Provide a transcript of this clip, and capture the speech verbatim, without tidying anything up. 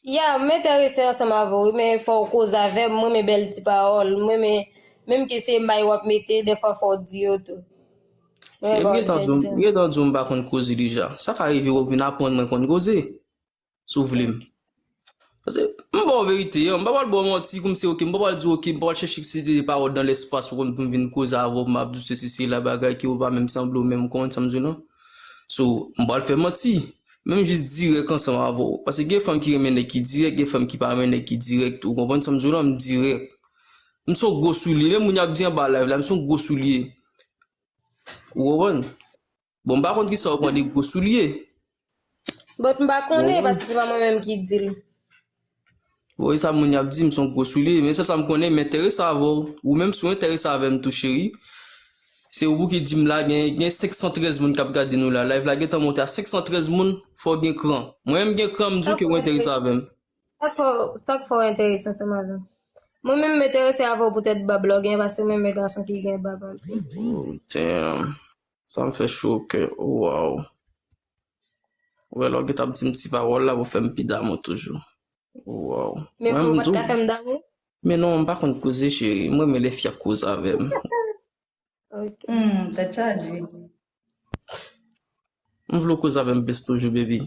Ya, m enterese ansanm avè w, wi, men fò w koze avè m, mwen renmen bèl ti pawòl, mwen renmen, menm ke se may w ap mete, dèfwa fò w di yo tou. Mwen renmen bòl jènjan. M gentan di w m pa konn koze deja. Sa ka rive w vin aprann mwen konn koze. Si w vle m. Paske m ba w verite, m pa pral ba w manti, kòmsi, ok, m pa pral di w, ok, m pa pral chèche site de pawòl nan lespas pou, pou m vin koze avè w, m ap di w sesi, sela, bagay ke w pa menm sanble w menm, w konprann sa m di w lan? So, m pral fè manti. Men m jis dirèk ansanm avè w. Paske gen fanm ki renmen nèg ki dirèk, gen fanm ki pa renmen nèg ki dirèk tou. W konprann sa m di w lan? M dirèk. M se yon gwo soulye. Menm moun y ap di anba live la, m se yon gwo soulye. Ou konprann? Bon, m pa konn kisa w pran de gwo soulye. But m pa konnen, paske se pa mwen menm ki di l. Bon, e sa moun y ap di, m se yon gwo soulye. Men sèl sa m konnen, m enterese avè w. Ou menm, si w enterese avè m tou, cheri, se ou pou ki di m la, gen, gen senk san trèz moun k ap gade nou la. Live la gentan monte a senk san trèz moun, fò w gen kran. Mwen menm gen kran, m di w ke w enterese avè m. Sa k fè w, sa k fè w enterese ansanm avè m? Mwen menm, m enterese avè w poutèt bab la w gen, paske mwen renmen gason ki gen bab anpil. Oh, damn. Sa m fè cho kè. Oh, wow. Ou wè, lè w gentan ap di m ti pawòl la pou fè m pi damou toujou. Oh, wow. Men ou pa t ka fè m damou? Men non, m pa konn koze, cheri. Mwen renmen lè fi ap koze avè m. Ok. Hmm, tèt chaje. M vle w koze avè m plis toujou, baby.